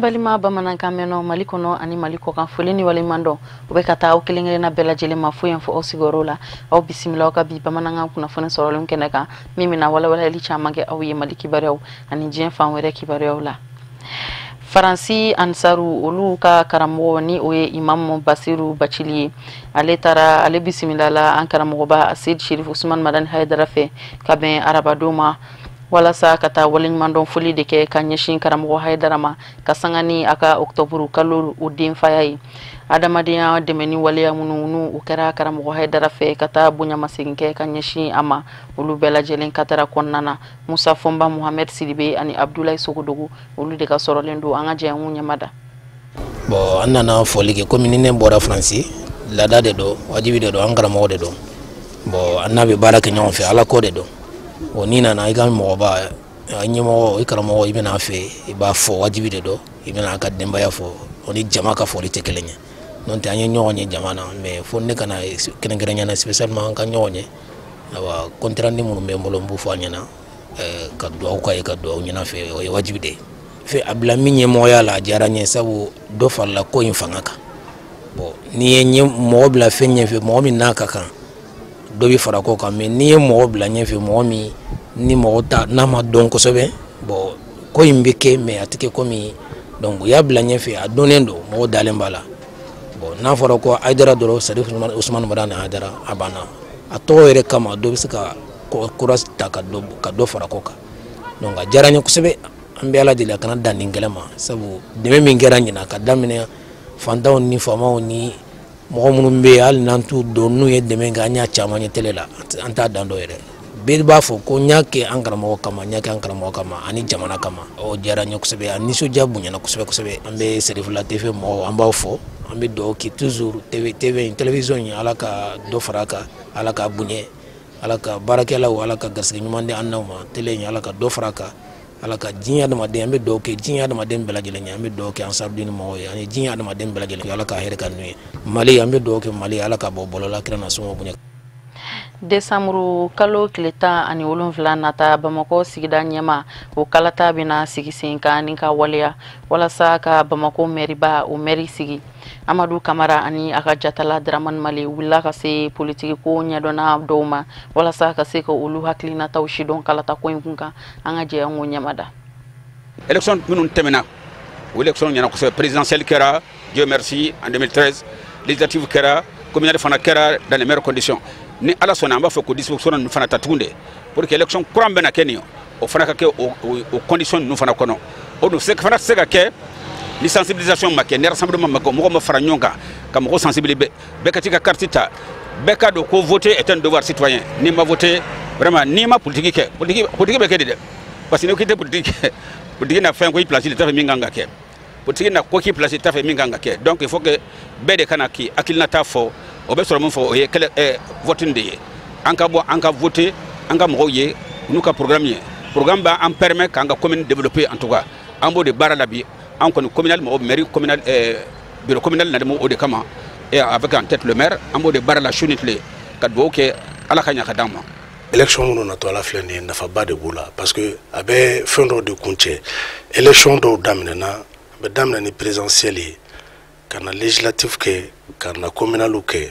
Balima bamanankan mɛnɔ Mali kɔnɔ ani Mali kɔkan, foli ni waleɲuman dɔn o bɛ ka taa aw kelen kelenna bɛɛ lajɛlen ma fo yan fɔ aw sigiyɔrɔ la. Aw bisimila aw ka bi bamanankan kunnafoni sɔrɔlen kɛnɛ kan, min bɛna walawalali caman kɛ aw ye Mali kibaruyaw ani diɲɛ fan wɛrɛ kibaruyaw la. Faransi Ansaru olu ka karamɔgɔ, ni o ye Imamu Basiru Bacili ye, ale taara, ale bisimila la an karamɔgɔba Seyid Sherif Usman Madani Hayidara fɛ ka bɛn arabadon ma, walasa ka taa waleɲumandɔn foli de kɛ ka ɲɛsin karamɔgɔ Hayidara ma, ka sanga ni a ka ɔktɔburu kalo o denfaya ye. Adamadenya dɛmɛni waleya minnu n'u o kɛra karamɔgɔ Hayidara fɛ ka taa bonyamasegin kɛ ka ɲɛsin a ma, olu bɛɛ lajɛlen katara kɔnɔna na. Musa Fɔnba, Muhamɛd Sidibe ani Abudulayi Sogodogo, olu de ka sɔrɔlen don. An ka jɛ an k'u ɲɛmada. Bon, an nana foli kɛ komi ni ne bɔra Faransi, laada de don, wajibi de don, an karamɔgɔ de don. Bon, an n'a bɛ baara kɛ ɲɔgɔn fɛ, Ala ko de don. Bon, n'i nana i ka mɔgɔba, a ɲɛmɔgɔ, i karamɔgɔ, i bɛna a fɛ, i b'a fɔ, wajibi de don, i bɛna a ka denbaya fɔ. O ni jama ka foli tɛ kelen ye. N'o tɛ, an ye ɲɔgɔn ye jama na, mais fo ne kana kɛrɛnkɛrɛnya na, spécialement an ka ɲɔgɔn ye. Ayiwa, compte rendu minnu bɛ n bolo, n b'u fɔ a ɲɛna, ka dugawu k'a ye, ka dugawu ɲini a fɛ, o ye wajibi de ye. Fɛ a bila min ɲɛmɔgɔya la, a diyara n ye, sabu dɔ farala ko in fanga kan. Bon, n'i ye mɔgɔ bila fɛn ɲɛfɛ, mɔgɔ min n'a ka kan, dɔ bɛ fara ko kan. Mais n'i ye mɔgɔ bila ɲɛfɛ, mɔgɔ min ni mɔgɔ ta n'a ma dɔn kosɛbɛ, bon, ko in bɛ kɛ, mais a tɛ kɛ komi. Donc u y'a bila ɲɛfɛ, a dɔnnen don, mɔgɔ dalen b'a la. Bon, n'a fɔra ko Hayidara dɔrɔn, Sherif Usumani Madani Hayidara, a banna. A tɔgɔ yɛrɛ kama, dɔ bɛ se ka courage ta ka dɔ fara ko kan. Donc a diyara n ye kosɛbɛ. An bɛ Ala deli a kana dan nin kɛlɛ ma, sabu dɛmɛ min kɛra ɲina, ka daminɛ fantanw ni faamaw ni mɔgɔ minnu bɛ yen, hali n'an t'u dɔn, n'u ye dɛmɛ kɛ, an y'a caman ye télé la, an t'a dan dɔ yɛrɛ. Bɛɛ b'a fɔ ko n y'a kɛ an karamɔgɔ kama, n y'a kɛ an karamɔgɔ kama ani jamana kama. O diyara n ye kosɛbɛ, a nisɔndiya bonyana kosɛbɛ kosɛbɛ. An bɛ Serifula TV mɔgɔw, an b'aw fɔ, an bɛ dugawu kɛ toujours TV in, télévision in, Ala ka dɔ fara a kan, Ala ka bonya, Ala ka baarakɛlaw, Ala ka garisɛgɛ ɲuman di an n'aw ma. Télé in, Ala ka dɔ fara a kan, Ala ka diɲɛ adamaden, an bɛ dugawu kɛ diɲɛ adamaden bɛɛ lajɛlen ye. An bɛ dugawu kɛ Ansarudini mɔgɔw ye ani diɲɛ adamaden bɛɛ lajɛlen, Ala ka hɛrɛ ka n'u ye. Mali, an bɛ dugawu kɛ Mali, Ala ka bɔ bɔlɔla kira na sɔngɔ bonya. Desanburu kalo tile 17 nata, Bamakɔ sigida ɲɛma o kalata bɛna sigi sen kan ni ka waleya walasa ka Bamakɔ mɛriba, o mɛri sigi. Amadu Kamara ani a ka jatala Dramani Mali wulila ka se politiki ko ɲɛdɔnna dɔw ma, walasa ka se ka olu hakilinataw sidɔn kalata ko in kun kan. An ka jɛ an k'o ɲɛmada. Élection minnu tɛmɛna, o élection ɲɛna kosɛbɛ. Présidentielle kɛra, Dieu merci, en 2013, législative kɛra, communale fana kɛra dans les meilleures conditions. Ni Ala sɔnna, an b'a fɛ ko disposition ninnu fana ta tugun de pour que élection kura min bɛna kɛ nin ye, o fana ka kɛ o condition ninnu fana kɔnɔ. O dun fana tɛ se ka kɛ ni sensibilisation ma kɛ, ni rassemblement ma kɛ, mɔgɔ ma fara ɲɔgɔn kan ka mɔgɔ sensibiliser, bɛɛ ka t'i ka carte ta, bɛɛ ka dɔn ko voter est un devoir citoyen. N'i ma voter, vraiment, n'i ma politique kɛ, politique bɛ kɛ de dɛ, parce que n'i ko k'i tɛ politique kɛ, politique na fɛn ko i place de t'a fɛ min kan ka kɛ, politique na ko k'i place t'a fɛ min kan ka kɛ. Donc il faut que bɛɛ de ka na k'i hakilinata fɔ. O bɛ sɔrɔ min fɔ, o ye kɛlɛ vote de ye. An ka bɔ, an ka voter an ka mɔgɔw ye n'u ka programme ye, programme b'an permet k'an ka commune développer. En tout cas, an b'o de baara la bi. An kɔni communal mɔgɔ, mairie communal, bureau communal nalen o de kama, et avec en tête le maire, an b'o de baara la su ni tile, ka dugawu kɛ Ala ka ɲa ka d'an ma. Élection minnu natɔ la filɛ nin ye, nafaba de b'o la, parce que a bɛ fɛn dɔw de kun cɛ. Élection dɔw daminɛna, a bɛ daminɛ ni présidentielle ye, ka na législative kɛ, ka na communal kɛ.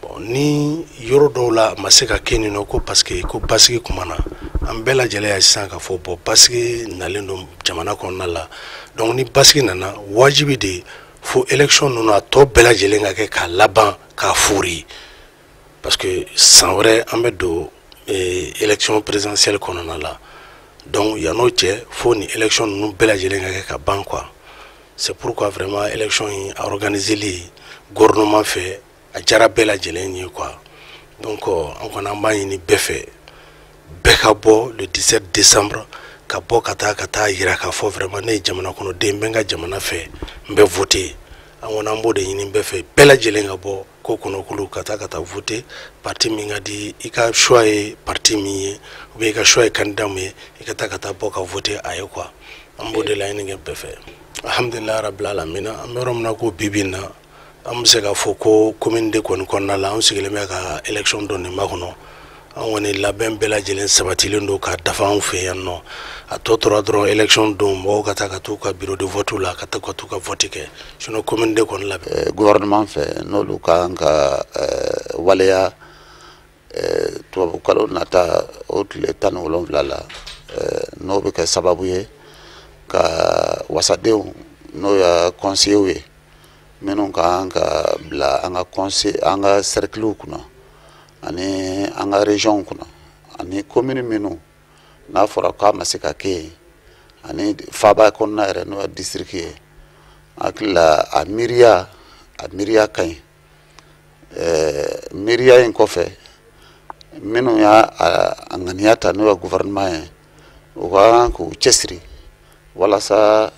Bon, ni yɔrɔ dɔw la a ma se ka kɛ nin nɔ ko parce que ko basigi kuma na, an bɛɛ lajɛlen y'a sisan k'a fɔ bon, basigi nalen don jamana kɔnɔna la. Donc ni basigi nana, wajibi de fo élection ninnu a tɔ bɛɛ lajɛlen ka kɛ k'a laban k'a fori, parce que san wɛrɛ an bɛ don élection présidentielle kɔnɔna la. Donc yann'o cɛ, fo ni élection ninnu bɛɛ lajɛlen ka kɛ ka ban quoi. C'est pourquoi vraiment élection in a organiseli gouvernement fɛ, a diyara bɛɛ lajɛlen ye quoi. Donc an kɔni an b'a ɲini bɛɛ fɛ, bɛɛ ka bɔ le 17 décembre, ka bɔ ka taa yira k'a fɔ vraiment ne ye jamana kɔnɔden, n bɛ n ka jamana fɛ, n bɛ voter. An kɔni an b'o de ɲini bɛɛ fɛ, bɛɛ lajɛlen ka bɔ ko kɔnɔkulu ka taa voter parti min ka di i ka choix ye, parti min ye ou bien i ka choix ye candidat min ye, i ka taa bɔ ka voter a ye quoi. An b'o de laɲini kɛ bɛɛ fɛ. Alhamdulilayi rabil alamina, an bɛ yɔrɔ min na ko bi bi in na, an bɛ se k'a fɔ ko commune de kɔni kɔnɔna la, an sigilen bɛ ka élection dɔɔni makɔnɔ. An kɔni labɛn bɛɛ lajɛlen sabatilen don k'a dafa anw fɛ yan nɔ. A tɔ tora dɔrɔn élection don, mɔgɔw ka taa ka t'u ka bureau de vote la, ka taa ka t'u ka vote kɛ. Sinon commune de kɔni labɛn. Gouvernement fɛ, n'olu ka kan ka waleya tubabukalo nata o tile 17 la, n'o bɛ kɛ sababu ye ka wasadenw, n'o ye conseillers ye, minnu ka kan ka bila an ka conseil, an ka cercle kunna ani an ka région kunna, ani commune minnu n'a fɔra k'a ma se ka kɛ yen, ani faaba kɔnɔna yɛrɛ, n'o ye district ye. Hakili la, a miiriya ka ɲi. Miiriya in kɔfɛ, minnu y'a a ŋaniya ta, n'o ye gouvernement ye, u ka kan k'u cɛsiri walasa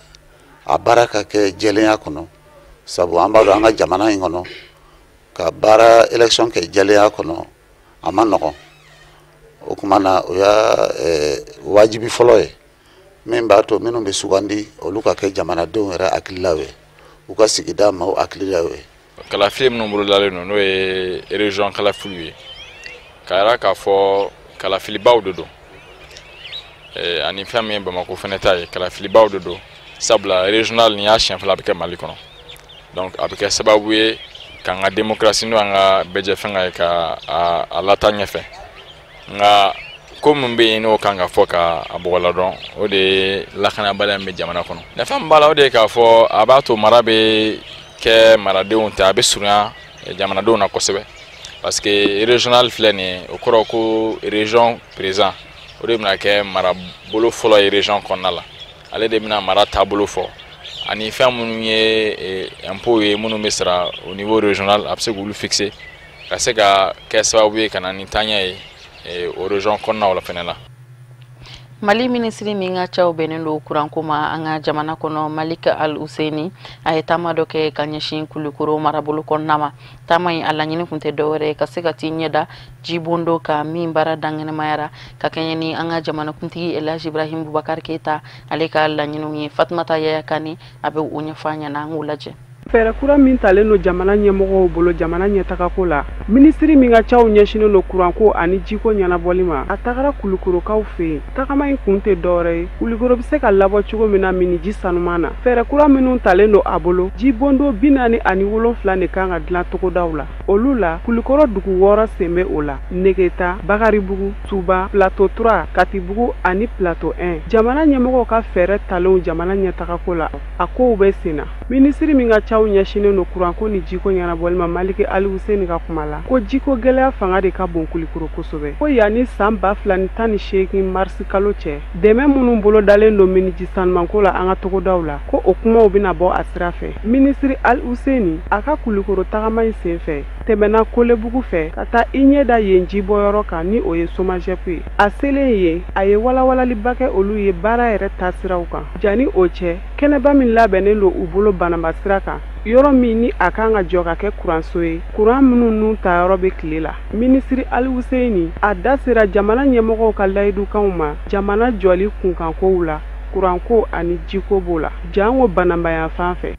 a baara ka kɛ jɛlenya kɔnɔ, sabu an b'a dɔn an ka jamana in kɔnɔ, ka baara élection kɛ jɛlenya kɔnɔ, a ma nɔgɔn. O tuma na, o y'a wajibi fɔlɔ ye min b'a to minnu bɛ sugandi, olu ka kɛ jamanadenw yɛrɛ hakililaw ye, u ka sigida maaw hakililaw ye. Kalafili minnu bolodalen don, n'o ye région kalafiliw ye, k'a yira k'a fɔ kalafilibaw de don, ani fɛn min ye Bamako fɛnɛ ta ye, kalafilibaw de don, sabula régional nin y'a siɲɛ fɔlɔ a bɛ kɛ Mali kɔnɔ. Donc a bɛ kɛ sababu ye k'an ka démocratie, n'o y'an ka bɛɛjɛ fɛngɛ ye, ka a lataa ɲɛfɛ. Nka ko min bɛ yen, n'o kan ka fɔ ka a bɔgɔla dɔn, o de ye lakanabaliya min bɛ jamana kɔnɔ. Nafa min b'a la, o de ye k'a fɔ a b'a to mara bɛ kɛ maradenw tɛ, a bɛ surunya jamanadenw na kosɛbɛ, parce que régional filɛ nin ye, o kɔrɔ ko région président, o de bɛna kɛ marabolo fɔlɔ ye région kɔnɔna la. Ale de bɛna mara taabolo fɔ, ani fɛn minnu ye impôt ye, minnu bɛ sara au niveau régional, a bɛ se k'olu fixer, ka se ka kɛ sababu ye ka na ni taaɲɛ ye o région kɔnɔnaw la fɛnɛ la. Mali minisiri min ka caw bɛnnen don kuranko ma an ka jamana kɔnɔ, Malik Al Husseini, a ye taama dɔ kɛ ka ɲɛsin Kulukoro marabolo kɔnɔna ma. Taama in a laɲini kun tɛ dɔwɛrɛ ye ka se ka t'i ɲɛda jibondo ka min baara dankɛnɛmayara ka kɛɲɛ ni an ka jamanakuntigi Elhaji Ibrahim Bubakar Keyita, ale ka laɲiniw ye. Fatumata Yaya Kane, a bɛ o ɲɛfɔ an ɲɛna, an k'o lajɛ. Fɛɛrɛ kura min talen don jamana ɲɛmɔgɔw bolo jamana ɲɛtagako la, minisiri min ka caw ɲɛsinnen don kuranko ani jiko ɲɛnabɔli ma, a tagara Kulukorokaw fɛ yen. Tagama in kun tɛ dɔwɛrɛ ye, Kulukoro bɛ se ka labɔ cogo min na miniji sanuman na. Fɛɛrɛ kura minnu talen don a bolo, jibondo 47 de kan ka dilan togodaw la. Olu la, Kulukoro dugu wɔɔrɔ sen bɛ o la: Negeta, Bakaribugu, Tuba, Plateau 3, Katibugu ani Plateau 1. Jamana ɲɛmɔgɔw ka fɛɛrɛ talenw jamana ɲɛtagako la, a kow bɛ sen na. Minisiri min ka caw ɲɛsinnen don kuranko ni jiko ɲɛnabɔli ma, Maliki Alihuseni ka kuma la, ko jiko gɛlɛya fanga de ka bon Kulikoro kosɛbɛ, ko yanni san 2018 marisi kalo cɛ, dɛmɛ minnu bolo dalen don miniji sanumanko la an ka togodaw la, ko o kumaw bɛna bɔ a sira fɛ. Minisiri Alihuseni, a ka Kulikoro tagama in sen fɛ, tɛmɛna Kolebugu fɛ ka taa i ɲɛ da yen jibɔyɔrɔ kan, ni o ye SOMAGEP ye. A selen yen, a ye walawalaliba kɛ olu ye baara yɛrɛ taasiraw kan. Jani o cɛ, kɛnɛba min labɛnnen don u bolo Banamba sira kan, yɔrɔ min ni a kan ka jɔ ka kɛ kuranso ye, kuran minnu n'u tayɔrɔ bɛ tile la, minisiri Alihuseni a da sera jamana ɲɛmɔgɔw ka layidukanw ma jamana jɔli kunkankow la, kuranko ani jiko b'o la, jango Banamba yan fan fɛ.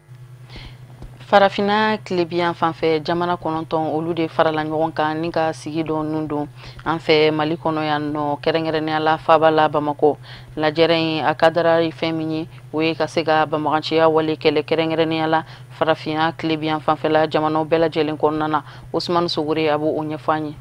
Farafinna tilebiyan fanfɛ jamana 9, olu de farala ɲɔgɔn kan ni ka sigi dɔ nun don an fɛ Mali kɔnɔ yan nɔ, kɛrɛnkɛrɛnnenya la faaba la Bamakɔ. Lajɛrɛ in a kadara ye fɛn min ye, o ye ka se ka banbaganciya wale kɛlɛ, kɛrɛnkɛrɛnnenya la farafinna tilebiyan fanfɛla jamanaw bɛɛ lajɛlen kɔnɔna na. Osumani Sogore, a b'o ɲɛfɔ an ye.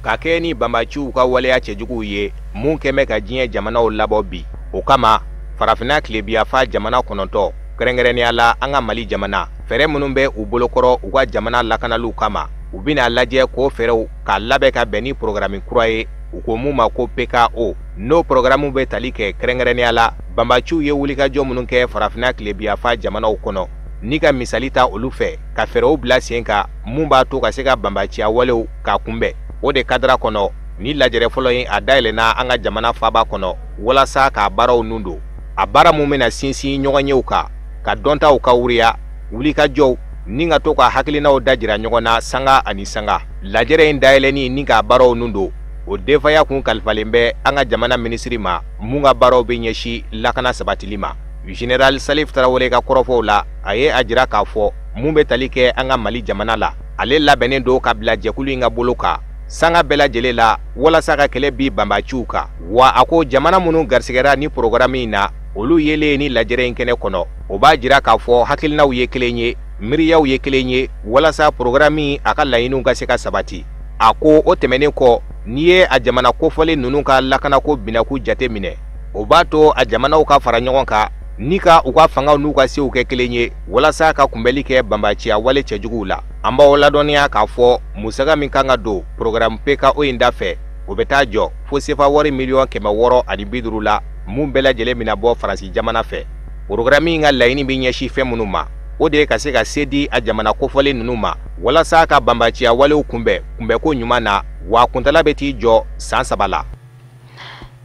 Ka kɛ ni banbaciw ka waleya cɛjuguw ye mun kɛn bɛ ka diɲɛ jamanaw labɔ bi, o kama farafinna tilebiyafa jamana 9, kɛrɛnkɛrɛnnenya la an ka Mali jamana, fɛɛrɛ minnu bɛ u bolokɔrɔ u ka jamana lakanaliw kama, u bɛna lajɛ k'o fɛɛrɛw k'a labɛn ka bɛn ni programme kura ye, u ko mun ma ko PKO. N'o programme bɛ tali kɛ kɛrɛnkɛrɛnnenya la banbaciw ye wulikajɔ minnu kɛ farafinna tilebiyafa jamanaw kɔnɔ, ni ka misali ta olu fɛ, ka fɛɛrɛw bila sen kan mun b'a to ka se ka banbaciya walew k'a kunbɛn. O de kadara kɔnɔ, ni lajɛrɛ fɔlɔ in a dayɛlɛnna an ka jamana faaba kɔnɔ walasa k'a baaraw nun don. A baara mun bɛna sinsin ɲɔgɔnyew kan, ka dɔntaw ka wuriya, wulikajɔw, ni ka to ka hakilinaw dajira ɲɔgɔn na sanga ani sanga. Lajɛrɛ in dayɛlɛnni ni k'a baaraw nun don, o denfaya kun kalifalen bɛ an ka jamana minisiri ma mun ka baaraw bɛ ɲɛsin lakana sabatili ma, général Salif Tarawele. Ka kɔrɔfɔw la, a ye a jira k'a fɔ mun bɛ tali kɛ an ka Mali jamana la, ale labɛnnen don ka bila jɛkulu in ka bolo kan. sanga bɛɛ lajɛlen la walasa ka kɛlɛ bi banbaciw kan. Wa a ko jamana minnu garisigɛra ni programme in na, olu yelen ni lajɛrɛ in kɛnɛ kɔnɔ, o b'a jira k'a fɔ hakilinaw ye kelen ye, miiriyaw ye kelen ye, walasa programme a ka laɲiniw ka se ka sabati. A ko o tɛmɛnen kɔ, n'i ye a jamana kofɔlen ninnu ka lakanako binaku jate minɛ, o b'a to a jamanaw ka fara ɲɔgɔn kan ni ka u ka fangaw n'u ka sew kɛ kelen ye walasa ka kunbɛli kɛ banbaciya wale cɛjuguw la. An b'aw ladɔnniya k'a fɔ musaka min kan ka don programme PKO in da fɛ, o bɛ taa jɔ fo sefa wari 650 million la, mun bɛɛ lajɛlen bɛna bɔ Faransi jamana fɛ. Programme in ka laɲini bɛ ɲɛsin fɛn minnu ma, o de ye ka se ka se di a jamana kofɔlen ninnu ma walasa ka banbaciya walew kunbɛn kunbɛnko ɲuman na, wa kuntala bɛ t'i jɔ san 3 la.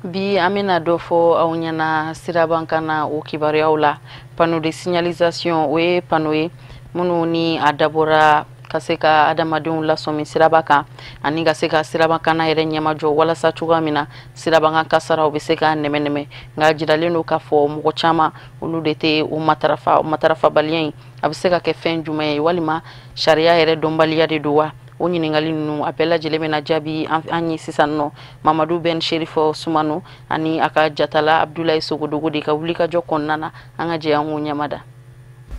Bi an bɛna dɔ fɔ aw ɲɛna siraban kan na, o kibaruyaw la. Panneau de signalisation, o ye panneau ye minnu ni a dabɔra ka se ka adamadenw lasɔmi siraba kan ani ka se ka siraba kana yɛrɛ ɲɛmajɔ, walasa cogoya min na sirabakan kasaraw bɛ se ka nɛmɛ nɛmɛ. Nka jiralen don k'a fɔ mɔgɔ caman, olu de tɛ o matarafa. O matarafabaliya in, a bɛ se ka kɛ fɛn jumɛn ye, walima sariya yɛrɛ dɔnbaliya de don wa? O ɲininkali ninnu, a bɛɛ lajɛlen bɛna jaabi an ye sisan nɔ. Mamadu Ben Sherifo Sumano ani a ka jatala Abdulayi Sogodogo de ka wulikajɔ kɔnɔna na, an ka jɛ an k'o ɲɛmada.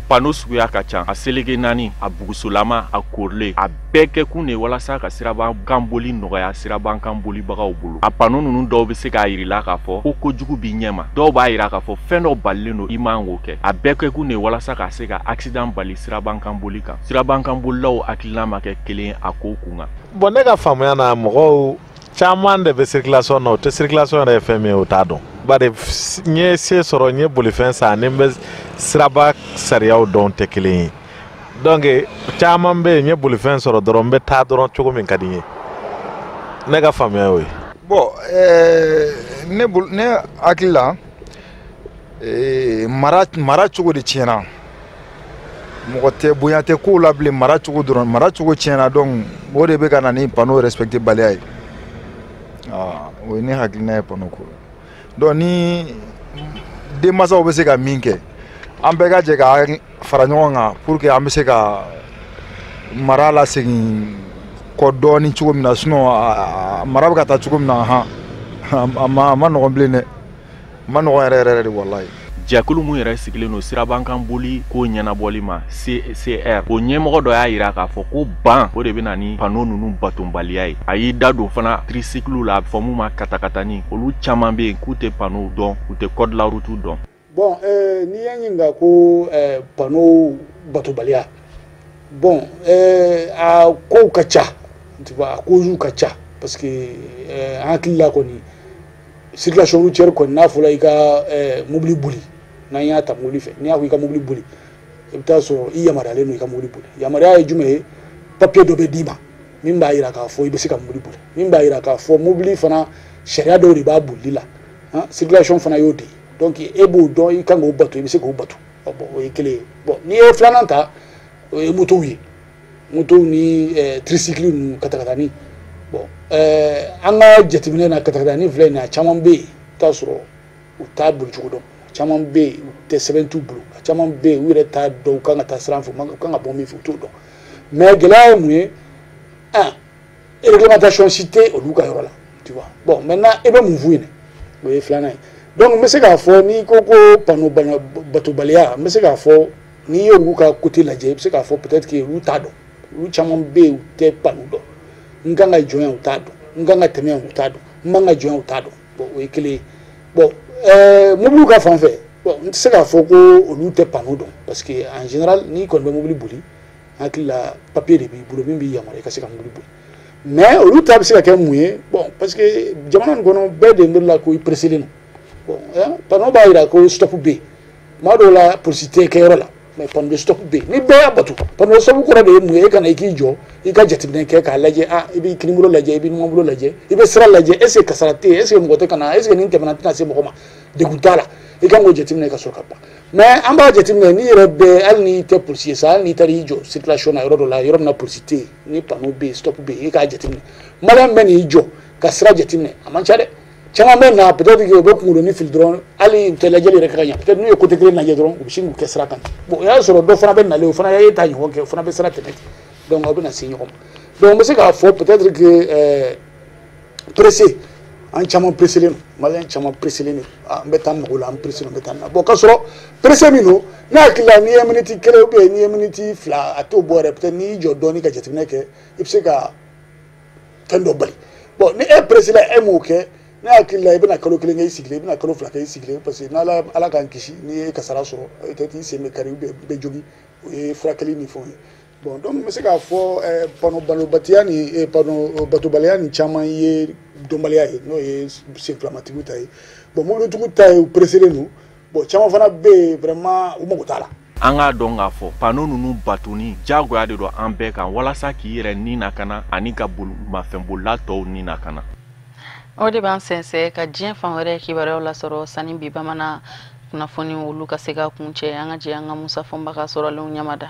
Panneau suguya ka ca: a seleke naani, a bugusolama, a korilen. A bɛɛ kɛ kun de walasa ka siraban kan boli nɔgɔya siraban kan bolibagaw bolo. A panneau ninnu dɔw bɛ se k'a yirila k'a fɔ ko kojugu b'i ɲɛma, dɔw b'a yira k'a fɔ fɛn dɔ balilen don, i man k'o kɛ. A bɛɛ kɛ kun de walasa ka se ka accident bali siraban kan boli kan. Siraban kan bolilaw hakilina ma kɛ kelen a ko kun kan. Bon, ne ka faamuya na, mɔgɔw caman de bɛ circulation na, o tɛ circulation yɛrɛ ye fɛn min ye, o t'a dɔn. Bari n ye se sɔrɔ, n ye bolifɛn san, ni n bɛ siraba sariyaw dɔn tɛ kelen ye. Donc caman bɛ yen, n ye bolifɛn sɔrɔ dɔrɔn, n bɛ taa dɔrɔn cogo min ka di n ye. Ne ka faamuya y'o ye. Bon, ne bolo, ne hakili la, mara cogo de tiɲɛna. Mɔgɔ tɛ bonya tɛ kow la bilen, mara cogo dɔrɔn, mara cogo tiɲɛna. Donc o de bɛ ka na ni panneau respecté baliya ye. O ye ne hakilina ye panneau ko la. Donc ni denmansaw bɛ se ka min kɛ, an bɛɛ ka jɛ ka fara ɲɔgɔn kan pour que an bɛ se ka mara lasegin kɔ dɔɔni cogo min na. Sinon mara bɛ ka taa cogo min na, han, a ma nɔgɔn bilen dɛ, a ma nɔgɔn yɛrɛ yɛrɛ de, walayi. Jɛkulu mun yɛrɛ sigilen don sirabankan boli ko ɲɛnabɔli ma, CCR, o ɲɛmɔgɔ dɔ y'a yira k'a fɔ ko ban o de bɛ na ni panneau ninnu batonbaliya ye. A y'i da don fana tricycle la, a bɛ fɔ mun ma katakatani, olu caman bɛ yen k'u tɛ panneau dɔn, u tɛ code la route dɔn. Bon, n'i y'a ɲininka ko panneau batobaliya, bon, a kow ka ca, tu vois, a causes ka ca, parce que an hakili la kɔni, circulation routière kɔni, n'a fɔra i ka mobili boli, n'an y'a ta mobili fɛ, n'i y'a fɔ i ka mobili boli, i bɛ taa sɔrɔ i yamaruyalen don i ka mobili boli. Yamaruya ye jumɛn ye? Papier dɔ bɛ d'i ma min b'a yira k'a fɔ i bɛ se ka mobili boli, min b'a yira k'a fɔ mobili fana sariya dɔw de b'a bolili la. Circulation fana y'o de ye. Donc e b'o dɔn, i kan k'o bato, i bɛ se k'o bato. Bon, o ye kelen ye. Bon, n'i ye filanan ta, o ye motow ye, motow ni tricycle ninnu, katakatani. Bon, an ka jateminɛ na, katakatani filɛ nin ye, a caman bɛ yen, i bɛ taa sɔrɔ u t'a boli cogo dɔn. A caman bɛ yen, u tɛ sɛbɛn t'u bolo. A caman bɛ yen, u yɛrɛ t'a dɔn u kan ka taa sira fɛ, u kan ka bɔ min fɛ, u t'o dɔn. Mais gɛlɛya ye mun ye? Un, réglementation si tɛ olu ka yɔrɔ la, tu vois. Bon, maintenant e bɛ mun f'u ɲɛna? O ye filanan ye. Donc n bɛ se k'a fɔ, n'i ko ko panneau batobaliya, n bɛ se k'a fɔ n'i ye olu ka côté lajɛ, i bɛ se k'a fɔ peut-être que olu t'a dɔn. Olu caman bɛ yen, u tɛ panneau dɔn. N kan ka jɔ yan, u t'a dɔn. N kan ka tɛmɛ yan, u t'a dɔn. N man ka jɔ yan, u t'a dɔn. Bon, o ye kelen ye. Bon, mobiliw ka fan fɛ, bon, n tɛ se k'a fɔ ko olu tɛ panneau dɔn, parce que en général, n'i kɔni bɛ mobili boli, n hakili la, papier de b'i bolo min b'i yamaruya i ka se ka mobili boli. Mais olu ta bɛ se ka kɛ mun ye? Bon, parce que jamana nin kɔnɔ, bɛɛ de bɛ la ko i pressé don. Bon, panneau b'a jira ko stop bɛ yen. Tuma dɔw la, polisi tɛ kɛ yɔrɔ la, mais panneau de stop bɛ yen. Ni bɛɛ y'a bato, panneau de stop kɔrɔ de ye mun ye? E ka na i k'i jɔ, i ka jateminɛ kɛ k'a lajɛ. Ah, i b'i kinibolo lajɛ, i b'i numanbolo lajɛ, i bɛ sira lajɛ, est ce que kasara tɛ yen, est ce que mɔgɔ tɛ ka na, est ce que nin tɛmɛna tɛna se mɔgɔ ma, degun t'a la. I kan k'o jateminɛ ka sɔrɔ ka ban. Mais an b'a jateminɛ, n'i yɛrɛ bɛ, hali n'i tɛ polisi ye sa, hali n'i taara i jɔ circulation na yɔrɔ dɔ la, yɔrɔ min na polisi tɛ yen, ni panneau bɛ yen, stop bɛ yen, i k'a jateminɛ. Malien bɛ n'i jɔ ka sira jateminɛ, a man ca dɛ. Caman bɛ na, peut-être que u bɛ kunkoloni fili dɔrɔn, hali u tɛ lajɛli yɛrɛ kɛ ka ɲɛ. Peut-être n'u ye côté kelen lajɛ dɔrɔn, u bɛ sin k'u kɛ sira kan. Bon, o y'a sɔrɔ dɔ fana bɛ nalen, o fana ye ta ɲɔgɔn kɛ, o fana bɛ sira tɛmɛ ten. Donc aw bɛna se ɲɔgɔn ma. Donc n bɛ se k'a fɔ peut-être que pressé, an caman pressé len don, maliyɛn caman pressé len don, an bɛ taa mago la, an pressé don, an bɛ taa na. Bon, k'a sɔrɔ pressé min don, ne hakili la, n'i ye miniti 1 ou bien n'i ye miniti 2, a t'o bɔ yɛrɛ. Peut-être n'i y'i jɔ dɔɔnin ka jateminɛ kɛ, i bɛ se ka fɛn dɔ bali. Bon, ni e pressé la, e m'o kɛ, ne hakili la, i bɛna kalo 1 kɛ i sigilen, i bɛna kalo 2 kɛ i sigilen, parce que n'ala ala k'an kisi, n'i ye kasara sɔrɔ, peut-être i sen bɛ kari ou bien i bɛ jogin, o ye furakɛli ni fɛnw ye. Bon, donc n bɛ se k'a fɔ panneau balobatiya ni panneau batobaliya ni caman ye dɔnbaliya ye, n'o ye senfilamatigiw ta ye. Bon, mobilitigiw ta ye, u pressé don. Bon, caman fana bɛ yen, vraiment, u mago t'a la. An k'a dɔn k'a fɔ panneau ninnu batoni diyagoya de don an bɛɛ kan, walasa k'i yɛrɛ ni lakana ani ka bolimafɛnbolila tɔw ni lakana. O de b'an sɛnsɛn ka diɲɛ fan wɛrɛ kibaruyaw lasɔrɔ. Sani bi bamanan kunnafoni olu ka se ka kuncɛ, an ka jɛ an ka Musa Fɔnba ka sɔrɔlenw ɲamada.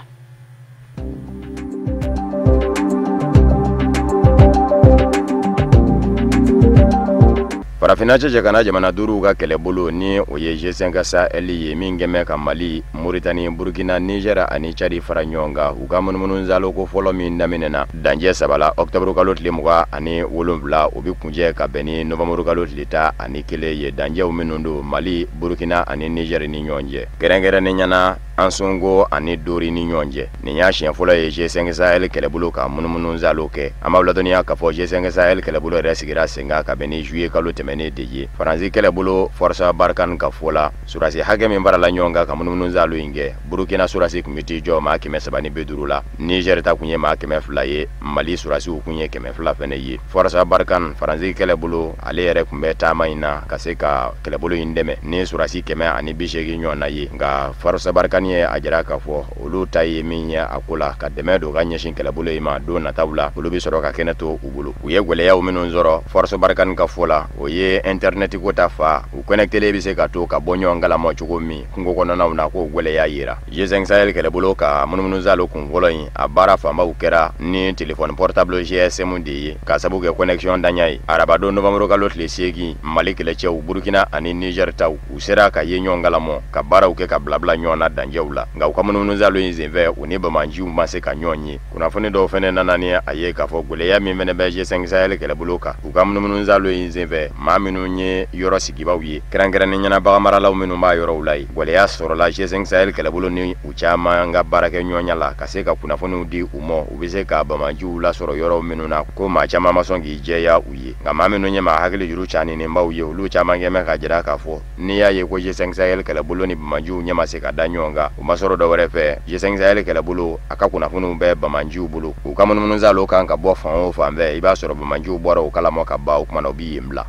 Farafinna cɛcɛ kana jamana 5 ka kɛlɛbolo, ni o ye G5 Sahel ye, min kɛmɛ ka Mali, Mauritanie, Burkina, Niger ani Tchad fara ɲɔgɔn kan, u ka munumunu ko fɔlɔ min daminɛna dancɛ 3 la octobre kalo tile 27, o bɛ kuncɛ ka bɛn ni novembre kalo tile 11 ye. Dancɛw minnu don Mali, Burkina ani Niger ni ɲɔgɔn cɛ, kɛrɛnkɛrɛnnenya na Ansongo ani Dori ni ɲɔgɔn cɛ. Nin y'a siɲɛ fɔlɔ ye G5 Sahel kɛlɛbolo ka munumunu zalo kɛ. An b'aw ladɔnniya k'a fɔ G5 Sahel kɛlɛbolo yɛrɛ sigira sen kan ka bɛn ni juillet kalo tɛmɛnen de ye. Faransi kɛlɛbolo Force Barkhane ka fɔ la, surasi hakɛ min farala ɲɔgɔn kan ka munumunu zalo in kɛ, Burkina surasi tun bɛ t'i jɔ maa 350 la, Niger ta tun ye maa 200 ye, Mali surasiw tun ye 200 fɛnɛ ye. Force Barkhane, Faransi kɛlɛbolo, ale yɛrɛ tun bɛ taama in na ka se ka kɛlɛbolo in dɛmɛ ni surasi 180 ɲɔgɔnna ye. Nka Force Barkhane ye a jira k'a fɔ olu ta ye min ye a ko la, ka dɛmɛ don ka ɲɛsin kɛlɛbolo in ma don nataw la, olu bɛ sɔrɔ ka kɛnɛ to u bolo. U ye gɛlɛyaw minnu sɔrɔ Force Barkhane ka fɔ la, o ye internet ko ta fa, u connectelen bɛ se ka to ka bɔ ɲɔgɔn kalama cogo min kungo kɔnɔnaw na, k'o gɛlɛya yera. G5 Sahel kɛlɛbolo ka munumunu zalo kun fɔlɔ in, a baara fanbaw kɛra ni téléphone portable GSM de ye, ka sabu kɛ connexion danya ye. Arabadon novembre kalo tile 8, Mali kɛlɛcɛw, Burkina ani Niger taw, u sera ka ye ɲɔgɔn kalama ka baaraw kɛ ka bilabila ɲɔgɔn na dancɛw la. Nka u ka munumunu zalo in senfɛ, u ni bamanciw ma se ka ɲɔgɔn ye. Kunnafoni dɔw fɛnɛ nana ni a ye k'a fɔ gɛlɛya min fɛnɛ bɛ G5 Sahel kɛlɛbolo kan u ka munumunu zalo in senfɛ, maa minnu ye yɔrɔ sigibaw ye, kɛrɛnkɛrɛnnen ɲɛna baganmaralaw minnu b'a yɔrɔw la ye, gɛlɛya sɔrɔla G5 Sahel kɛlɛbolo ni u caman ka baarakɛ ɲɔgɔnya la ka se ka kunnafoniw di u ma, u bɛ se ka bamanciw lasɔrɔ yɔrɔ minnu na, ko maa caman ma sɔn k'i jɛya u ye. Nka maa minnu ye maa hakili juru caninenbaw ye, olu caman kɛmɛ ka jira k'a fɔ n'i y'a ye ko G5 Sahel kɛlɛbolo ni bamanciw ɲɛ ma se ka da ɲɔgɔn kan, u ma sɔrɔ dɔwɛrɛ fɛ, G5 Sahel kɛlɛbolo a ka kunnafoniw bɛ bamanciw bolo. U ka munumunu zalo kan ka bɔ fan o fan fɛ, i b'a sɔrɔ bamanciw bɔra o kalama ka ban, o kuma na u b'i yen bila.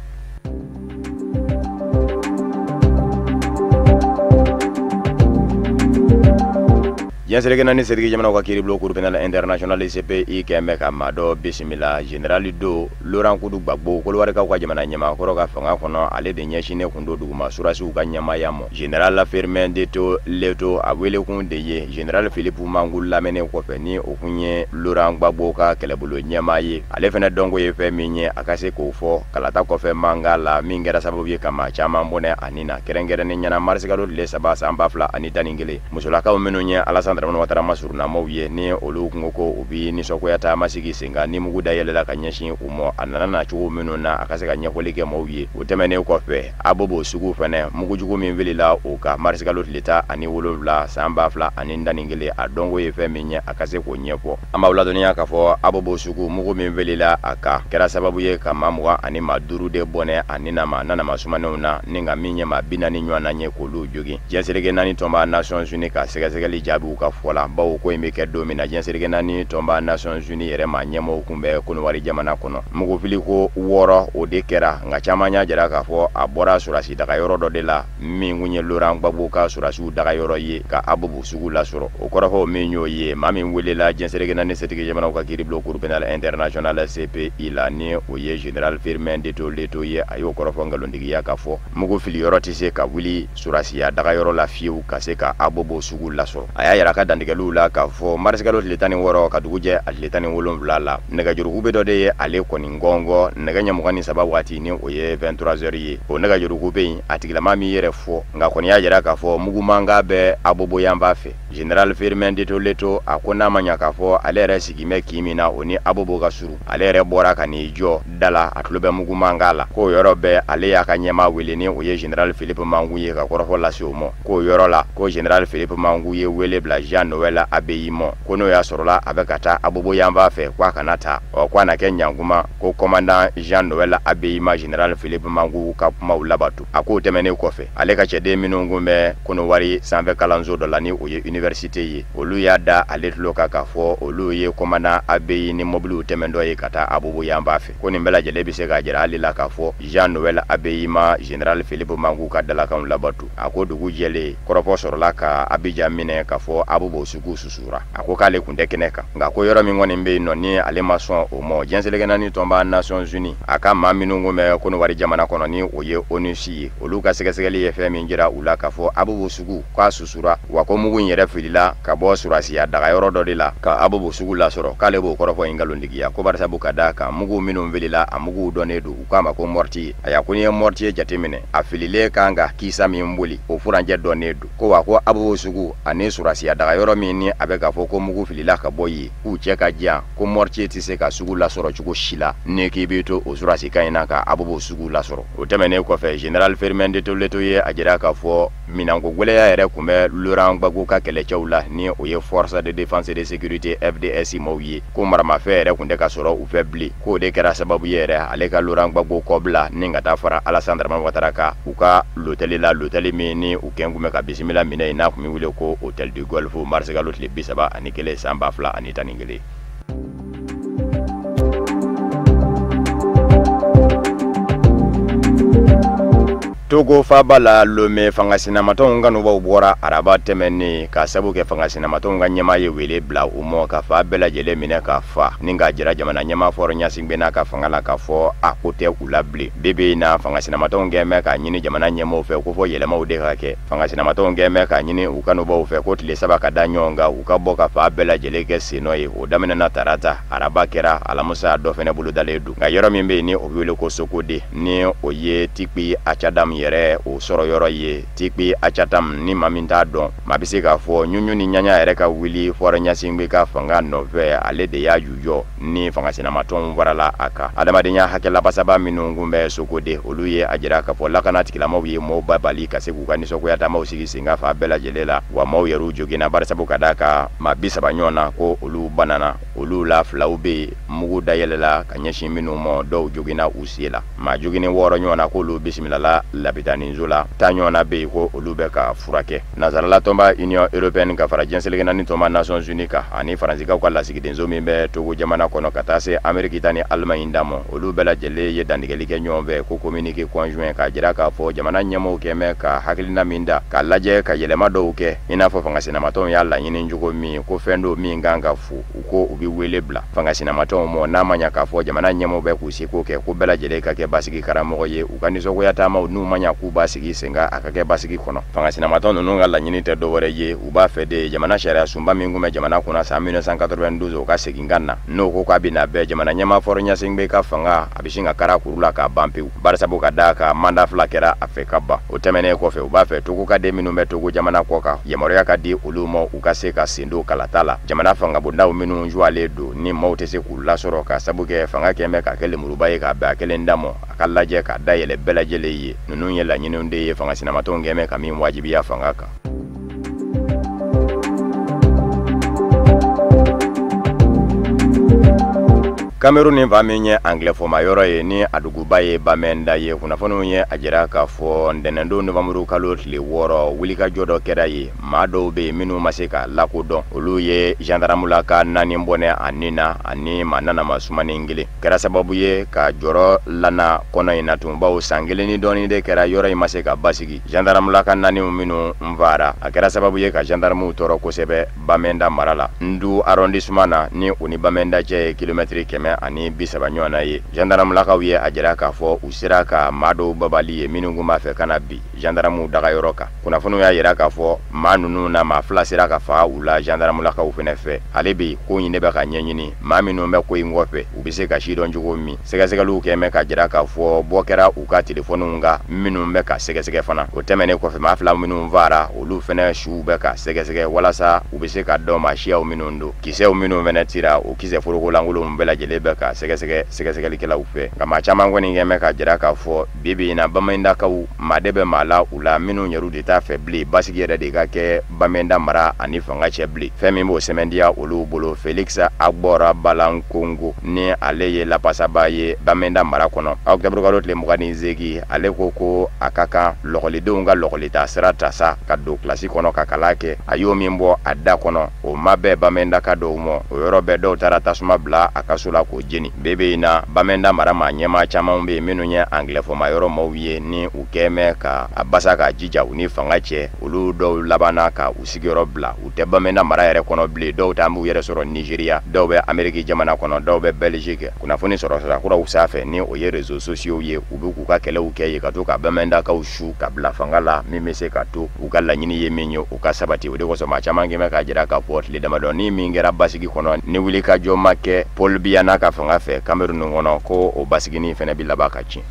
Diɲɛ seleke naani setigi jamanaw ka kiiribulon Cour pénale internationale CPI kɛn bɛ ka maa dɔ bisimila, général do Laurent Koudou Gbagbo, Kolowarikaw ka jamana ɲɛmaakɔrɔ ka fanga kɔnɔ, ale de ɲɛsinnen kun don duguma surasiw ka ɲɛmaaya ma. Général Firmin Deto Leto, a welekun de ye général Philippe Mangou lamɛnnen kɔfɛ, ni o kun ye Laurent Gbagbo ka kɛlɛbolo ɲɛmaa ye. Ale fɛnɛ dɔnko ye fɛn min ye, a ka se k'o fɔ kalata kɔfɛ mankan la min kɛra sababu ye ka maa caman bɔnɛ a ni na, kɛrɛnkɛrɛnnen ɲɛna marisikalo tile 3 san 2011. Musolakaw minnu ye Alassane Dramane Ouattara masurunnamaw ye, ni olu kun ko u bi nisɔngoya taama sigi sen kan ni mugu dayɛlɛla ka ɲɛsin u ma, a nana na cogo minnu na, a ka se ka ɲɛfɔli kɛ maaw ye. O tɛmɛnen kɔfɛ, Abobo sugu fɛnɛ mugujugu min filila o kan marisikalo tile 17 san 2011, a dɔnko ye fɛn min ye, a ka se k'o ɲɛfɔ. An b'aw ladɔnniya k'a fɔ Abobo sugu mugu min filila a kan kɛra sababu ye ka maa 25 de bɔnɛ a ni na ma nanama sumanenw na, ni nka min ye maa 40 ɲɔgɔnna ye k'olu jogin. Diɲɛ seleke naani tɔnba Nations Unies ka sɛgɛsɛgɛli jaabiw ka fɔ la, bawo ko in bɛ kɛ don min na, diɲɛ seleke naani tɔnba Nations Unies yɛrɛ maa ɲɛmɔgɔw kun bɛ Kɔnɔwari jamana kɔnɔ. Mugufili ko 6 o de kɛra, nka caman y'a jira k'a fɔ a bɔra surasi dagayɔrɔ dɔ de la min kun ye Laurent Gbagbo ka surasiw dagayɔrɔ ye ka Abobo sugu lasɔrɔ. O kɔrɔfɔw min y'o ye, maa min welela diɲɛ seleke naani setigi jamanaw ka kiiribulon Cour pénale internationale CPI la, ni o ye général Firmin Deto Leto ye, a y'o kɔrɔfɔ nkalontigiya k'a fɔ mugu filiyɔrɔ tɛ se ka wuli surasiya dagayɔrɔ la fiyewu ka se ka Abobo sugu lasɔrɔ. A y'a jira ka dantigɛliw la k'a fɔ marisikalo tile 16 ka dugu jɛ a tile 17 la, nɛgɛjuru kube dɔ de ye ale kɔni gɔngɔ nɛgɛ ɲɛ 23 waati, ni o ye 23h ye. O nɛgɛjuru kube in, a tigilama min yɛrɛ fɔ, nka kɔni y'a jira k'a fɔ mugumankan bɛ Abobo yanfan fɛ. Général Firmin Detoleto, a ko n'a ma ɲa k'a fɔ ale yɛrɛ sigi bɛ kin min na, o ni Abobo ka surun, ale yɛrɛ bɔra ka n'i jɔ da la, a tulo bɛ mugumankan la. K'o yɔrɔ bɛɛ, ale y'a ka ɲɛmaa wele, ni o ye général Philippe Mangou ye, ka kɔrɔfɔ lase o ma. K'o yɔrɔ la, ko général Philippe Mangou ye wele bila Jean Noël Abeyi ma, ko n'o y'a sɔrɔla a bɛ ka taa Abobo yanfan fɛ, k'a kana taa. Ɔ, k'a na kɛ ɲankuma ko commandant Jean Noël Abeyi ma général Philippe Mangou ka kumaw labato. A k'o tɛmɛnen kɔfɛ, ale ka cɛden minnu kun bɛ Kɔnɔwari sanfɛ kalanso dɔ la, ni o ye université ye, olu y'a da ale tulo kan k'a fɔ olu ye commandant Abeyi ni mobiliw tɛmɛntɔ ye ka taa Abobo yanfan fɛ. Ko nin bɛɛ lajɛlen bɛ se k'a jira ale la k'a fɔ Jean Noël Abeyi ma général Philippe Mangou ka dalakanw labato. A ko dugu jɛlen, kɔrɔfɔ sɔrɔla ka Abidjan minɛ k'a fɔ Abobo sugu susura. A ko k'ale kun tɛ kɛnɛ kan, nka ko yɔrɔ min kɔni bɛ yen nɔ, ni ale ma sɔn o ma, diɲɛ seleke naani tɔnba Nations Unies, a ka maa minnu kun bɛ Kɔnɔwari jamana kɔnɔ, ni o ye ONUS ye, olu ka sɛgɛsɛgɛli ye fɛn min jira u la k'a fɔ Abobo sugu k'a susura, wa ko mugu in yɛrɛ filila ka bɔ surasiya dagayɔrɔ dɔ de la ka Abobo sugu lasɔrɔ. K'ale b'o kɔrɔfɔ in nkalontigiya, ko barisabu ka d'a kan mugu minnu filila, a muguw dɔnnen don, u k'a ma ko mortier. Aya, ko n'i ye mortier jateminɛ, a fililen kan ka kisa min boli, o furancɛ dɔnnen don. Ko wa ko Abobo sugu ani surasiya dagayɔrɔ min ni a bɛ k'a fɔ ko mugu filila ka bɔ yen, k'u cɛ ka jan, ko mortier tɛ se ka sugu lasɔrɔ cogo si la ni k'i b'i to o surasi kan in na ka Abobo sugu lasɔrɔ. O tɛmɛnen kɔfɛ, général Firmin Detoleto ye a jira k'a fɔ minɛnko gwɛlɛya yɛrɛ tun bɛ Laurent Gbagbo ka kɛlɛcɛw la, ni o ye Force de défense et de sécurité FDS maaw ye, ko maramafɛn yɛrɛ tun tɛ ka sɔrɔ u fɛ bilen. K'o de kɛra sababu ye yɛrɛ ale ka Laurent Gbagbo kɔbila ni ka taa fara Alassane Dramane Ouattara kan u ka l'hôtel la, l'hôtel min ni u kɛn kun bɛ ka bisimila minɛ yen, n'a tun bɛ wele ko Hôtel du Golfe, marisikalo tile 31 san 2011. Togo faaba la Lome, fanga sinamatɔnw kanubaw bɔra araba tɛmɛnen ka sabu kɛ fanga sinamatɔnw ka ɲɛmaa ye wele bila u ma ka fa bɛɛ lajɛlen minɛ ka fa, ni k'a jira jamana ɲɛmaa Faure Gnassingbé n'a ka fanga la k'a fɔ a ko tɛ u la bilen. Bi bi in na, fanga sinamatɔnw kɛn bɛ k'a ɲini jamana ɲɛmaaw fɛ ko fɔ yɛlɛmaw de ka kɛ. Fanga sinamatɔnw kɛn bɛ k'a ɲini u kanubaw fɛ ko tile 3 ka da ɲɔgɔn kan, u ka bɔ ka fa bɛɛ lajɛlen kɛ sennɔ ye. O daminɛna tarata, araba kɛra, alamusa dɔ fɛnɛ bolodalen don. Nka yɔrɔ min bɛ yen ni o bɛ wele ko Sokode, ni o ye Tikpi Acadam yɛrɛ o sɔrɔ yɔrɔ ye. Tikpi Acadam, ni maa min t'a dɔn, maa bɛ se k'a fɔ ɲuɲu ni ɲaɲa yɛrɛ ka wuli Faure Gnassingbé ka fanga nɔfɛ, ale de y'a jujɔ ni fanga sinamatɔnw farala a kan. Adamadenya hakɛ labasaba minnu kun bɛ Sokode, olu ye a jira k'a fɔ lakana tigilamaw ye maaw ba bali ka se k'u ka nisɔngoya taamaw sigi sen kan fan bɛɛ lajɛlen la. Wa maaw yɛrɛw joginna, barisabu ka d'a kan maa 30 ɲɔgɔn na ko olu banana, olu la filaw bɛ yen mugu dayɛlɛla ka ɲɛsin minnu ma, dɔw joginna u sen la. Maa joginnen 6 ɲɔgɔn na, k'olu bisimilala lapitaninso la, 10 ɲɔgɔn na bɛ yen ko olu bɛ ka furakɛ. Nansarala tɔnba Union européenne ka fara diɲɛ seleke naani tɔnba Nations Unies kan ani Faransikaw ka lasigidenso min bɛ Togo jamana kɔnɔ, ka taa se Amérique ta ni Allemagne da ma, olu bɛɛ lajɛlen ye dantigɛli kɛ ɲɔgɔn fɛ ko communiqué conjoint, k'a jira k'a fɔ jamana ɲɛmɔgɔw kɛn bɛ ka hakilina min da k'a lajɛ ka yɛlɛma dɔw kɛ, i n'a fɔ fanga sinamatɔnw y'a laɲini cogo min, ko fɛn dɔ min kan ka fo, u ko u bɛ wele bila fanga sinamatɔnw ma. N'a ma ɲa k'a fɔ jamana ɲɛmɔgɔw bɛ k'u seko kɛ ko bɛɛ lajɛlen ka kɛ basigi karamɔgɔ ye, u ka nisɔngoya taamaw n'u ma ɲa k'u b'a sigi sen kan, a ka kɛ basigi kɔnɔ. Fanga sinamatɔn ninnu ka laɲini tɛ dɔwɛrɛ ye, u b'a fɛ de jamana sariya sunba min kun bɛ jamana kunna san 1992, o ka segin ka na. N'o ko k'a bɛna bɛn, jamana ɲɛmaa Faure Gnassingbé ka fanga a bɛ sin ka kara kuru la k'a ban pewu, barisabu ka d'a kan mandat 2 kɛra a fɛ ka ban. O tɛmɛnen kɔfɛ, u b'a fɛ Togo ka den minnu bɛ Togo jamana kɔ kan, yamaruya ka di olu ma u ka se ka sen don kalata la. Jamana fangabondaw minnu jɔlen don ni maaw tɛ se k'u lasɔrɔ ka sabu kɛ fanga kɛn bɛ ka kɛ lemuruba ye k'a bɛn a kelen da ma, a ka lajɛ k'a dayɛlɛ bɛɛ lajɛlen ye. Ninnu ye laɲiniw de ye fanga sinamatɔnw kɛn bɛ ka min wajibiya fanga kan. Cameroun ni fa min ye anglais fɔma yɔrɔ ye, ni a duguba ye Bamenda ye, kunnafoniw ye a jira k'a fɔ ntɛnɛndon novanburu kalo tile 6, wulikajɔ dɔ kɛra yen. Maa dɔw bɛ yen minnu ma se ka lakodɔn, olu ye gendarmulaka 4 bɔnɛ a nin na ani maa nanama sumanen 1. Kɛra sababu ye ka jɔrɔ lana kɔnɔ in na tun, bawo san 1 ni dɔɔni de kɛra yɔrɔ in ma se ka basigi. Gendarmulaka 4 minnu faara, a kɛra sababu ye ka gendarmew tɔɔrɔ kosɛbɛ Bamenda mara la. Ndu arrondissement na, ni o ni Bamenda cɛ ye kilomɛtiri 130 ɲɔgɔn na ye. Gendarmulakaw ye a jira k'a fɔ u sera ka maa dɔw babali ye minnu kun b'a fɛ ka na bi gendarmew dagayɔrɔ kan. Kunnafoniw y'a jira k'a fɔ maa ninnu na maa 2 sera ka faga u la gendarmulakaw fɛnɛ fɛ. Ale bi ko in de bɛ ka ɲɛɲini, maa minnu bɛ ko in kɔfɛ u bɛ se ka sidɔn cogo min. Sɛgɛsɛgɛliw kɛ mɛ ka jira k'a fɔ bɔ kɛra u ka telefɔniw kan minnu bɛ ka sɛgɛsɛgɛ fana. O tɛmɛnen kɔfɛ, maa 2 minnu fara olu fɛnɛ suw bɛ ka sɛgɛsɛgɛ walasa u bɛ se ka dɔn maa siyaw minnu don. Kisɛw minnu fɛnɛ tira, o kisɛ forokolankolonw bɛɛ lajɛlen bɛ ka sɛgɛsɛgɛ sɛgɛsɛgɛlikɛlaw fɛ. Nka maa caman kɔni kɛ mɛ ka jira k'a fɔ bi bi in na Bamendakaw maa de bɛ maa la u la minnu yɛrɛ de t'a fɛ bilen basigi yɛrɛ de ka kɛ Bamenda mara ani fanga cɛ bilen. Fɛn min b'o sɛmɛndiya olu bolo, Felix Agbora Balankongo ni ale ye lapasaba ye Bamenda mara kɔnɔ, octobre kalo tile 28, ale ko ko a ka kan lɔgɔlidenw ka lɔgɔlita sira ta sa ka don kilasi kɔnɔ ka kalan kɛ. A y'o min bɔ a da kɔnɔ, o ma bɛn Bamenda ka dɔw ma. O yɔrɔ bɛɛ dɔw taara tasuma bila a ka so la k'o jeni. Bi bi in na Bamenda mara maa ɲɛmaa caman bɛ yen minnu ye anglais fɔma yɔrɔ maaw ye ni u kɛ mɛ ka a basa ka jija u ni fanga cɛ. Olu dɔw labanna ka u sigiyɔrɔ bila, u tɛ Bamenda mara yɛrɛ kɔnɔ bilen. Dɔw t'an b'u yɛrɛ sɔrɔ Nigeria, dɔw bɛ Amérique jamana kɔnɔ, dɔw bɛ Belgique. Kunnafoni sɔrɔ sira kuraw sanfɛ ni o ye réseaux sociaux ye, u bɛ k'u ka kɛlɛw kɛ yen ka to ka Bamendakaw su ka bila fanga la min bɛ se ka to u ka laɲini ye min ye u ka sabati. O de kosɔn maa caman kɛmɛ k'a jira k'a fɔ tile damadɔni min kɛra basigi kɔnɔ ni wulikajɔ ma kɛ Paul Biya n'a ka fanga fɛ Cameroun kɔnɔ, ko o basigini fɛnɛ bi laban ka tiɲɛ.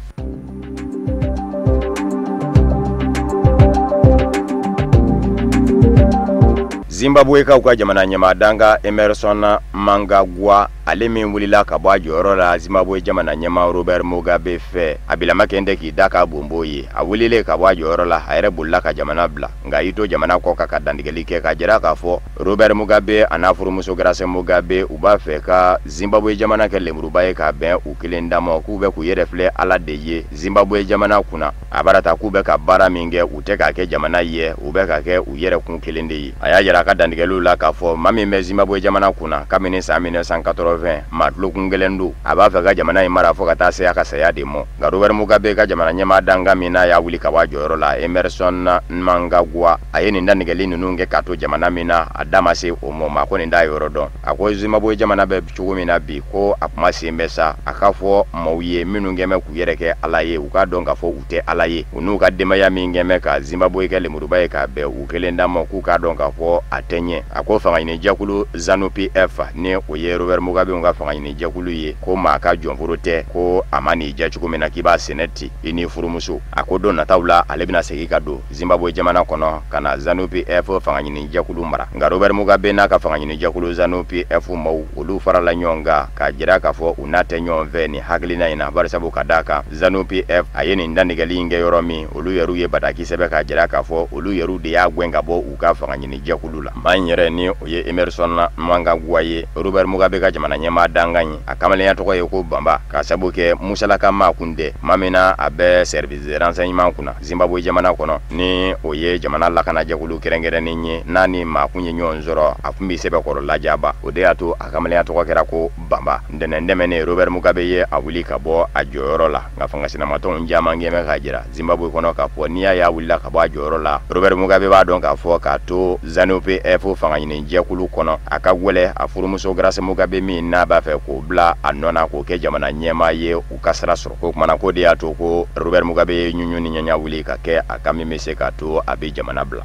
Zimbabwe kaw ka jamana ɲɛmaa danka Emerson Mnangagwa, ale min wulila ka bɔ a jɔyɔrɔ la Zimbabwe jamana ɲɛmaa Robert Mugabe fɛ, a bilama kɛ tɛ k'i da k'a bonbo ye. A wulilen ka bɔ a jɔyɔrɔ la, a yɛrɛ bolila ka jamana bila, nka i to jamana kɔ kan ka dantigɛli kɛ ka jira k'a fɔ Robert Mugabe a n'a furumuso Grace Mugabe u b'a fɛ ka Zimbabwe jamana kɛ lemuruba ye k'a bɛn u kelen da ma, k'u bɛ k'u yɛrɛ filɛ Ala de ye Zimbabwe jamana kunna. A bara ta k'u bɛ ka baara min kɛ, u tɛ k'a kɛ jamana ye, u bɛ ka kɛ u yɛrɛ kun kelen de ye. A y'a jira a ka dantigɛliw la k'a fɔ maa min bɛ Zimbabwe jamana kunna kabini san 1980, maa tulokun gɛlɛn don, a b'a fɛ ka jamana in mara fo ka taa se a ka saya de ma. Nka Robert Mugabe ka jamana ɲɛmaa danka min n'a y'a wuli ka bɔ a jɔyɔrɔ la, Emerson Mnangagwa, a ye nin dantigɛli ninnu kɛ k'a to jamana min na, a da ma se o ma, maa ko nin t'a yɔrɔ dɔn. A ko Zimbabwe jamana bɛ cogo min na bi, ko a kuma sen bɛ sa a k'a fɔ maaw ye minnu kɛn bɛ k'u yɛrɛ kɛ Ala ye, u k'a dɔn k'a fɔ u tɛ Ala ye. U n'u ka denbaya min kɛn bɛ ka Zimbabwe kɛ lemuruba ye k'a bɛn u kelen da ma, k'u k'a dɔn k'a fɔ a tɛ ɲɛ. A ko fangaɲini jɛkulu ZANU PF ni o ye Robert Mugabe ka fangaɲini jɛkulu ye, ko maa ka jɔnforo tɛ, ko a ma n'i diya cogo min na k'i b'a sɛnɛ ten i ni furumuso. A ko don nataw la ale bɛna segin ka don Zimbabwe jamana kɔnɔ ka na ZANU PF fangaɲini jɛkulu mara. Nka Robert Mugabe n'a ka fangaɲini jɛkulu ZANU PF maaw, olu farala ɲɔgɔn kan k'a jira k'a fɔ u n'a tɛ ɲɔgɔn fɛ nin hakilina in na, barisabu ka d'a kan ZANU PF a ye nin dantigɛli in kɛ yɔrɔ min, olu yɛrɛw ye bataki sɛbɛn k'a jira k'a fɔ olu yɛrɛw de y'a gɛn ka bɔ u ka fangaɲini jɛkulu la. Maa in yɛrɛ ni o ye Emerson Mnangagwa ye, Robert Mugabe ka jamana ɲɛmaa dankan ye, a kamalenya tɔgɔ ye ko Banba, k'a sabu kɛ musalaka maa kun tɛ, maa min na a bɛ service de renseignement kunna Zimbabwe jamana kɔnɔ, ni o ye jamana lakanajɛkulu kɛrɛnkɛrɛnnen ye, n'a ni maa kun ye ɲɔgɔn sɔrɔ a kun b'i sɛbɛkɔrɔ lajaba. O de y'a to a kamalenya tɔgɔ kɛra ko Banba. Ntɛnɛn tɛmɛnen Robert Mugabe ye a wuli ka bɔ a jɔyɔrɔ la, nka fangasinamatɔnw caman kɛn bɛ k'a jira Zimbabwe kɔnɔ k'a fɔ n'i y'a wulila ka bɔ a jɔyɔrɔ la, Robert Mugabe b'a dɔn k'a fɔ k'a to ZANU PF fangaɲini jɛkulu kɔnɔ, a ka gwɛlɛ a furumuso Grace Mugabe min n'a b'a fɛ k'o bila a nɔ na k'o kɛ jamana ɲɛmaa ye, u ka sira sɔrɔ. Ko kumana ko de y'a to ko Robert Mugabe ye ɲuɲu ni ɲaɲa wuli ka kɛ a ka min bɛ se k'a to a bɛ jamana bila.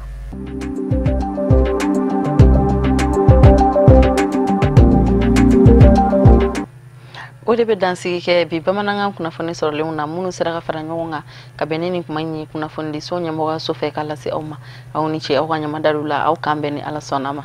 O de bɛ dansigi kɛ bi bamanankan kunnafoni sɔrɔlenw na minnu sera ka fara ɲɔgɔn kan ka bɛn ni nin kuma in ye kunnafonidiso ɲɛmɔgɔyaso fɛ k'a lase aw ma. Aw ni ce aw ka ɲamadaliw la, aw k'an bɛn ni Ala sɔnna ma.